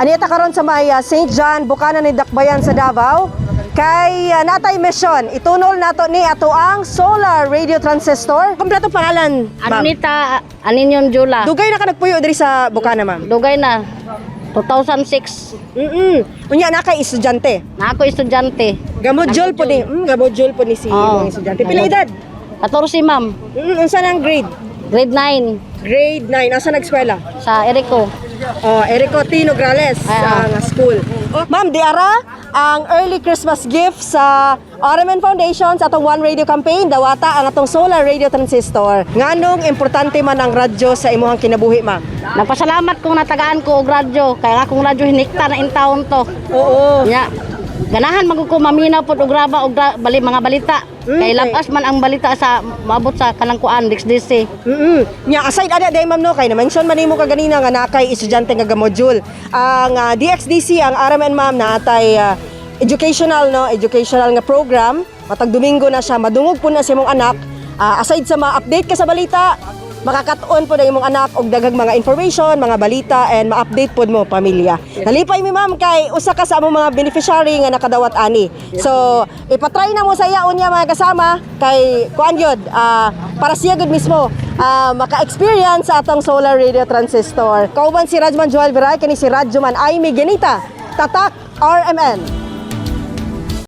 Anita karon sa may St. John, Bukana ni Dakbayan sa Davao. Kay natay mission, itunol nato ni ato ang solar radio transistor. Kompleto pangalan, ma'am? Anita Aninyon Jula. Dugay na ka nagpuyo diri sa Bukana, ma'am? Dugay na. 2006. Unya na kay estudyante? Na ako estudyante. Gamodjol po ni, gamodjol po ni si Oo. imong estudyante. Pila edad? 14, ma'am. Unsa nang grade? Grade 9. Grade 9. Asa nag-eskwela? Sa Erico. Oh, Erico T. Nograles ang school. Oh, ma'am, di ara ang early Christmas gift sa RMN Foundation sa atong One Radio campaign, dawata ang atong solar radio transistor. Nganong importante man ang radyo sa imuhang kinabuhi, ma'am? Nagpasalamat kung natagaan ko og radyo. Kaya nga akong radyo hinikta na in town to. Nya. Ganahan man ko maminaw pod og graba og bali, mga balita. Kay labas man ang balita sa maabot sa kanang kuan DXDC. Nya aside ana day, ma'am, no, kay na mention man nimo kaganina nga nakay estudyante nga gamodule. Ang DXDC, ang RMN, ma'am, na atay educational, no, educational nga program. Matag Domingo na siya madungog po na sa imong anak. Aside sa ma-update ka sa balita, makakat-on po na imong anak og daghang mga information, mga balita and ma-update pod mo pamilya. Nalipay mi, ma'am, kay usa ka sa among mga beneficiary nga nakadawat ani. So, ipatry na mo sa iya unya, mga kasama, kay kuan gyud para siya gud mismo maka-experience sa atong solar radio transistor. Kauban si Rajman Joel Viray, kini si Radyoman Aimee Genita. Tatak RMN.